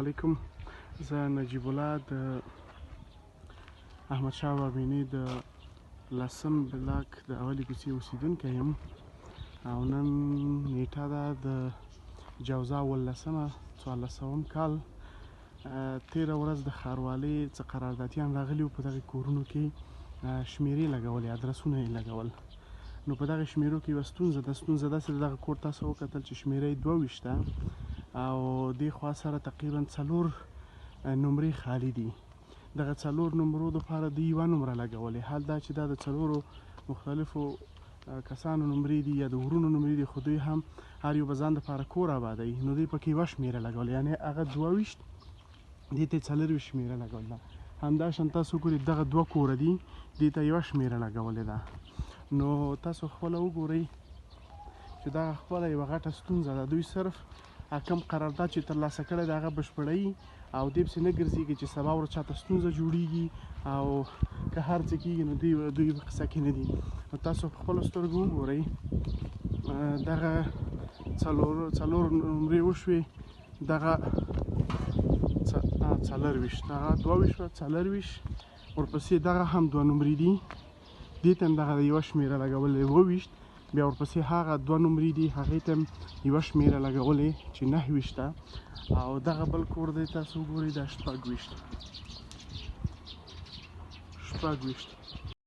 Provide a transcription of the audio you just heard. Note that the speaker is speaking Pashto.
علیکم. زه نجیب الله د احمد شاه بابینې د لسم بلاک د اولې کوڅې اوسیدونکی یم او نن نیټه ده د جوزا 18مه 14 کال. تیره ورځ د ښاروالۍ څه قراردادیان راغلي وو، په دغه کورونو کې شمیرې لګولې، ادرسونه یې لګول. نو په دغه شمیرو کې یوه ستونزه ده. ستونزه داسې ده، دغه کور تاسو وکتل چې شمیره یې 22 ده او دې خوا سره تقریبا 4 نمرې خالي دي. دغه 4 نمرو دپاره دوی یوه نمره لګولې، حال دا چې دا د 4 مختلفو کسانو نمرې دي یا د ورونو نمرې دي، خو دوی هم هر یو به ځان دپاره کور آبادوي. نو دوی پکې یوه شمیره لګولې، یعنې هغه 22 دې ته یې 24 شمیره لګولې ده. همداشان تاسو وګورئ دغه 2 کوره دي، دې ته یوه شمیره لګولې ده. نو تاسو خپله وګورئ چې دغه خپله یوه غټه ستونزه ده. دوی صرف کوم قرارداد چې ترلاسه کړی دی هغه بشپړوي او دې پسې نه ګرځېږي چې سبا ورځ چاته ستونزه جوړېږي او که هر څه کېږي نو دوی په قصه کې نه دي. نو تاسو په خپلو سترګو وګورئ دغه 4 نمرې وشوې، دغه 24، دغه 22 وه، 24، ورپسې دغه هم 2 نمرې دي، دې ته هم دغه یوه شمېره لګولې 22، بیا ورپسې هغه 2 نمرې دي، هغې ته هم یوه شمېره لګولې چې 29 ده. او دغه بل کور دی تاسو وګورئ دا 26، 26.